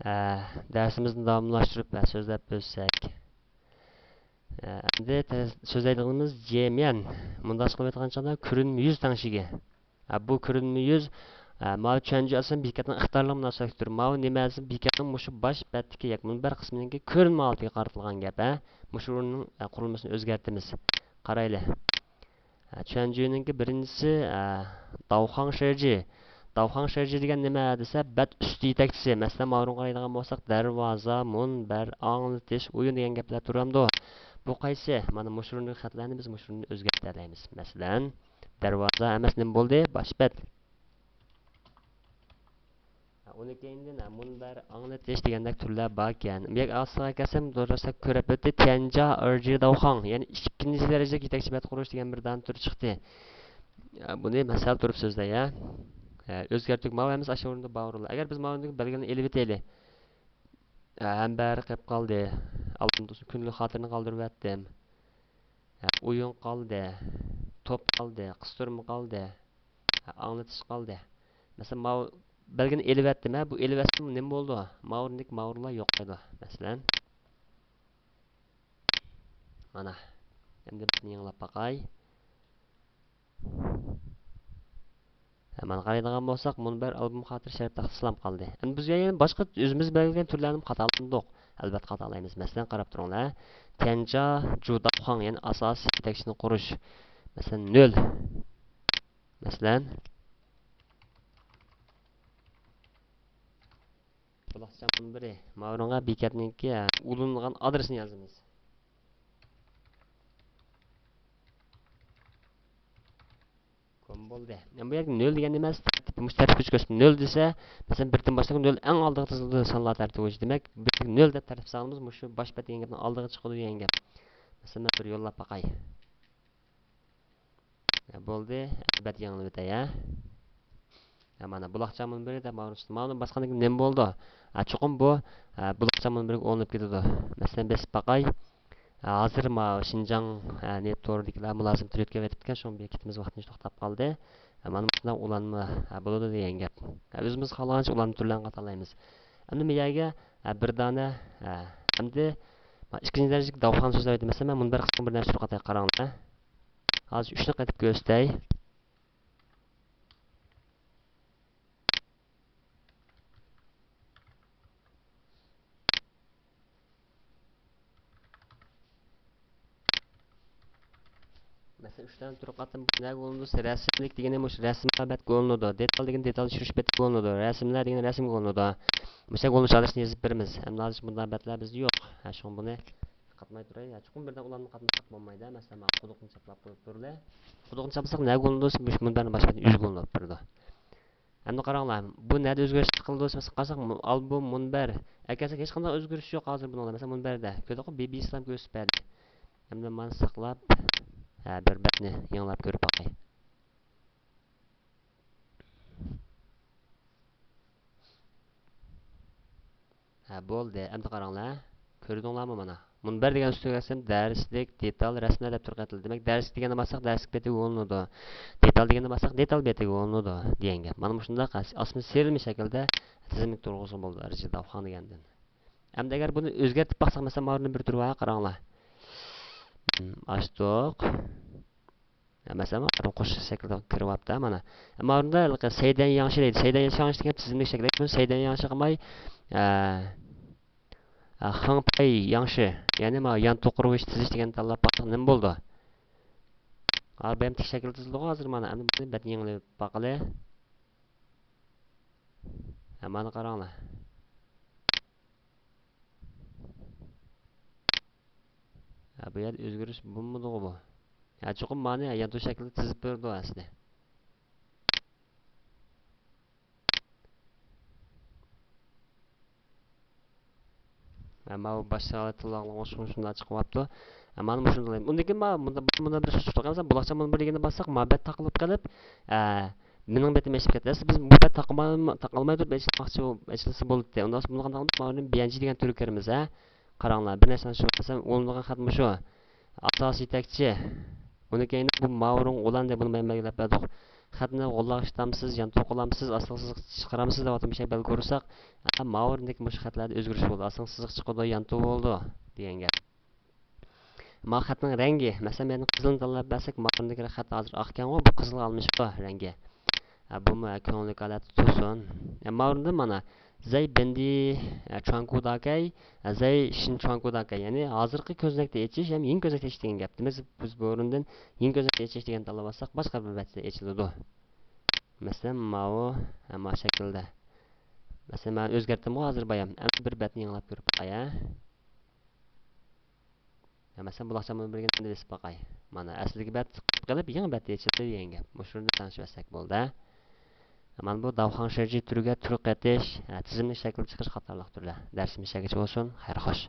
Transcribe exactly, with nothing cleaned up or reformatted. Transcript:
ئە، دەرسىمىزنى داۋاملاشتۇرۇپ، ئە، سۆزلەپ ئۆتسەك. ئە، ئەمدى تە-، سۆزلەيدىغىنىمىز جيېميەن. مۇنداق قىلىۋاتقان چاغدا كۆرۈنمە يۈز تەڭشىگە. ئە، بۇ كۆرۈنمە يۈز، ئە، ماۋۇ چۈەنجۈ ئاساسەن بېكەتنىڭ ئىقتىدارلىق مۇناسىۋەتلىك تۈرى. ماۋۇ نېمە دېسە، بېكەتنىڭ مۇشۇ باش بەتتىكى ياكى مۇنبەر قىسمىنىڭكى كۆرۈنمە ھالىتىگە قارىتىلغان گەپ، ھە؟ مۇشۇ ئورۇننىڭ، ئە، قۇرۇلمىسىنى ئۆزگەرتىمىز. قارايلى. ئە، چۈەنجۈنىڭكى بىرىنچىسى، ئە، داۋخاڭ شېرجى. داۋخاڭ شېرجى دېگەن نېمە دېسە، بەت ئۈستى يېتەكچىسى. مەسىلەن، ماۋۇ ئورۇنغا قارايدىغان بولساق، دەرۋازا، مۇنبەر، ئاڭلىتىش، ئويۇن دېگەن گەپلەر تۇرامدۇ؟ بۇ قايسى؟ مانا مۇشۇ ئورۇندىكى خەتلەرنى بىز مۇشۇ ئورۇننى ئۆزگەرتەلەيمىز. مەسىلەن، دەرۋازا ئەمەس، نېمە بولدى؟ باش بەت. ئۇنىڭ كەينىدىن، ھە، مۇنبەر، ئاڭلىتىش دېگەندەك تۈرلەر باركەن. بۇ يەر ئاستىغا كەلسەم، دۇرۇسراق كۆرۈپ ئۆتتى، تيەنجا ئېرجى داۋخاڭ، يەنى ئىككىنچى دەرىجىلىك يېتەكچى بەت قۇرۇش دېگەن بىر دانە تۈر چىقتى. ھە، بۇنى مەن سەل تۇرۇپ سۆزلەي، ھە. ھە، ئۆزگەرتتۇق، ماۋۇ ئەمەس، ئاشۇ ئورۇندا بار ئورۇنلار. ئەگەر بىز ماۋۇ ئورۇندىكى بەلگىلىرىنى ئېلىۋېتەيلى. ھە، ھەمبەرى قېلىپ قالدى. ئالدىمدا كۈنلۈك خاتىرىنى قالدۇرۇۋەتتىم. ھە، ئويۇن قالدى، توپ قالدى، قىستۇرما قالدى، ھە، ئاڭلىتىش قالدى. مەسىلەن، ماۋۇ بەلگىنى ئېلىۋەتتىم، ھە، بۇ ئېلىۋەتسەم نېمە بولىدۇ؟ ماۋۇ ئورۇندىكى ماۋۇ ئورۇنلار يوقايدۇ، مەسىلەن. مانا، ئەمدى بىزنى يېڭىلاپ باقاي. ھە، مانا قارايدىغان بولساق، مۇنبەر، ئالبوم خاتىرە، شەرىپ تەختىسى سىلام قالدى. ئەمدى بىز يەنە باشقا ئۆزىمىز بەلگىلىگەن تۈرلەرنى خاتالىدۇق. ئەلۋەتتە خاتالايمىز. مەسىلەن، قاراپ تۇرۇڭلار. تيەنجا جۇداخۇاڭ، يەنى ئاساسىي يېتەكچىنى قۇرۇش. مەسىلەن، نۆل. مەسىلەن، بۇلاقچام مۇنبىرى. ماۋۇ ئورۇنغا بېكەتنىڭكى، ھە، ئۇلىنىدىغان ئادرېسىنى يازىمىز. كوم بولدى. يەنى بۇ يەردە نۆل دېگەن نېمە؟ تەرتىپ. مۇشۇ تەرتىپكە چۈشۈپ نۆل دېسە، مەسىلەن، بىردىن باشلاپ نۆل ئەڭ ئالدىغا تىزىلىدۇ سانلار تەرتىپى بويىچە. دېمەك، بىر نۆل دەپ تەرتىپ سالغىنىمىز مۇشۇ باش بەت دېگەن گەپنىڭ ئالدىغا چىقىدۇ دېگەن گەپ. مەسىلەن، مەن بىر يوللاپ باقاي. ھە، بولدى. بەت يېڭىلىۋېتەي، ھە. ھە، مانا، بۇلاقچا مۇنبىرى دەپ ماۋۇنى ئۈستىدە. ماۋۇنى باسقاندىن كېيىن نېمە بولىدۇ؟ ھە، چوقۇم بۇ، ھە، بۇلاقچا مۇنبىرىگە ئورىنىپ كېتىدۇ. مەسىلەن، بېسىپ باقاي. ھە، ھازىر ماۋۇ شىنجاڭ، ھە، نېت تورىدىكىلەر مۇلازىمەت تۈرى ئۆتكۈزۈۋېتىپتىكەن، شۇڭا بېكىتىمىز ۋاقتىنچە توختاپ قالدى. ھە، مانا مۇشۇنداق ئۇلانما، ھە، بولىدۇ دېگەن گەپ. ھە، ئۆزىمىز خالىغانچە ئۇلانما تۈرلەرنى خاتالايمىز. ئەمدى بۇ يەرگە، ھە، بىر دانە، ھە، ئەمدى، ما، ئىككىنچى دەرىجىلىك داۋخان سۆزلەۋاتىدۇ. مەسىلەن، مەن مۇنبەر قىسمىغا بىر نەرسە تۈرگۈزۈپ ئاتاي، قاراڭلار. ھازىر ئۈچنى قېتىپ كۆرسىتەي. مەسىلەن، ئۈچ دانە تۈرگۈزۈپ ئاتتىم. نەگە ئۇلىنىدۇ؟ رەسىملىك دېگىنى مۇشۇ رەسىم بەتكە ئۇلىنىدۇ. دېتال دېگىنى دېتال چۈشۈرۈش بەتكە ئۇلىنىدۇ. رەسىملەر دېگىنى رەسىمگە ئۇلىنىدۇ. مۇشۇ يەرگە ئۇلىنىش ئادرېسىنى يېزىپ بېرىمىز. ئەمدى ھازىر مۇنداق بەتلەر بىزدە يوق. ھە، شۇڭا بۇنى قاتماي تۇراي. ھە، چوقۇم بىردەك ئۇلانما قاتمىساق بولمايدۇ. مەسىلەن، مانا قۇدۇقنى چاپلاپ قويۇپ تۇرلى. قۇدۇقنى چاپلىساق نەگە ئۇلىنىدۇ؟ مۇشۇ مۇنبەرنىڭ باش بەتكە ئۆزى ئۇلىنىپ بېرىدۇ. ئەمدى قاراڭلار، بۇ نەدە ئۆزگىرىش قىلدى دېسە، مەسىلەن، قارىساق، مۇ-، ئالبوم مۇنبەر. ئەكەلسەك، ھېچقانداق ئۆزگىرىش يوق ھازىر بۇنىڭدا. مەسىلەن، مۇنبەردە. كۆردۇققۇ، بىبى ئىسلام كۆرسىتىپ بەردى. ئەمدى مانا ساقلاپ، ھە، بىر بەتنى يېڭىلاپ كۆرۈپ باقاي. ھە، بولدى. ئەمدى قاراڭلار. كۆردۈڭلارمۇ مانا؟ مۇنبەر دېگەن ئۈستىگە كەلسەم، دەرسلىك، دېتال، رەسىملەر دەپ تۈرگە ئېتىلدى. دېمەك، دەرسلىك دېگەننى باسساق، دەرسلىك بېتىگە ئۇلىنىدۇ. دېتال دېگەننى باسساق، دېتال بېتىگە ئۇلىنىدۇ دېگەن گەپ. مانا مۇشۇنداق ئاس-، ئاسما سېرىلما شەكىلدە تىزىملىك تۇرغۇزغىلى بولىدۇ، ئەرجى داۋخاڭ دېگەندىن. ئەمدى ئەگەر بۇنى ئۆزگەرتىپ باقساق، مەسىلەن، ماۋۇنى بىر تۈرى بار، قاراڭلار. ئاچتۇق. مەسىلەن، قوش شەكىلدە كىرىۋاپتۇ، مانا. ئەمما ئورنىدا ھېلىقى سەيدەن ياڭشى دەيدۇ. سەيدەن ياڭشى دېگەن تىزىملىك شەكىل. بۇنى سەيدەن ياڭشى قىلماي، ئە، ئە، خېڭپەي ياڭشى، يەنى ما يان توقۇرۇۋېش تىزىش دېگەننى تاللاپ باقساق نېمە بولىدۇ؟ ھا، بەمتىك شەكىل تىزىلدىغۇ ھازىر مانا. ئەمدى بۇنى بەت يېڭىلىپ باقىلى. ھە، مانا قاراڭلار. ھە، بۇ يەردە ئۆزگىرىش بولمىدىغۇ بۇ. ھە، چوقۇم مانى يانتۇ شەكلىدە تىزىپ بېرىدۇ ئەسلى. ھە، ماۋۇ باشقا تىللارغا ئوخشىغان شۇنداق چىقىۋاپتۇ. ھە، مانا مۇشۇنداق. ئۇندىن كېيىن ما-، مۇندا، مۇندا بىر سۇچلۇق ئەمەس، بۇلاقچا مۇنبىرى دېگەننى باسساق، مۇھەببەت تاقىلىپ قېلىپ، ئە، مېنىڭ بېتىم ئېچىلىپ كەتتى. ئەسلى بىز مۇھەببەت تاقىماي-، تاقالماي تۇرۇپ ئېچىلماقچى، ئېچىلسا بولاتتى. ئۇنداق بولسا بۇنى قانداق قىلىمىز؟ ماۋۇنى بىئەنجى دېگەن تۈرگە كىرىمىز، ھە؟ قاراڭلار، بىر نەرسىنى شۇ، مەسىلەن، ئۇلىنىدىغان خەت مۇشۇ. ئاساسىي يېتەكچى. ئۇنىڭ كەينىدە بۇ ماۋۇ ئورۇنغا ئۇلاندى، بۇنى مەن بەلگىلەپ بەردۇق. خەتنى غوللاغا ئىشلىتامسىز، يانتۇ قىلامسىز، ئاستىغا سىزىق چىقىرامسىز دەۋاتىدۇ، مۇشۇ بەلگە ئۇرساق، ماۋۇ ئورۇندىكى مۇشۇ خەتلەردە ئۆزگىرىش بولدى، ئاستىغا سىزىق چىقىدۇ، يانتۇ بولىدۇ دېگەن گەپ. ما خەتنىڭ رەڭگى، مەسىلەن، مەن قىزىلنى تاللاپ بەرسەك، ما ئورۇندىكى خەت ھازىر ئاقكەنغۇ، بۇ قىزىلغا ئالمىشىپتۇ رەڭگى. ھە، بۇمۇ، ھە، كۆڭۈللۈك ھالەتتە تۇرسۇن. ھە، ما ئورۇندا مانا، زەي بېندى، ھە، چۇاڭكۇداكەي، ھە، زەي شىن چۇاڭكۇداكەي، يەنى ھازىرقى كۆزنەكتە ئېچىش ھەم يېڭى كۆزنەكتە ئېچىش دېگەن گەپ. دېمەك، بىز بۇ ئورۇندىن يېڭى كۆزنەكتە ئېچىش دېگەننى تاللاپ ئالساق، باشقا بىر بەتتە ئېچىلىدۇ. مەسىلەن، ماۋۇ، ھە، ما شەكىلدە. مەسىلەن، مەن ئۆزگەرتتىمغۇ ھازىر بايام. ئەمدى بىر بەتنى يېڭىلاپ كۆرۈپ باقاي، ھە. يا، مەسىلەن، بۇلاقچامنى بىرگە ئەمدى بېسىپ باقاي. مانا، ئەسلىدىكى بەت قېلىپ، يېڭى بەت ئېچىلدى دېگەن گەپ. مۇشۇنى تەڭشىۋەتسەك بولدى. مانا بۇ داۋخاڭ شېجى تۈرىگە تۈر قېتىش، ھە، تىزىملىك شەكىل چىقىرىش قاتارلىق تۈرلەر. دەرسىمىز شەكىلچە بولسۇن. خەير خوش.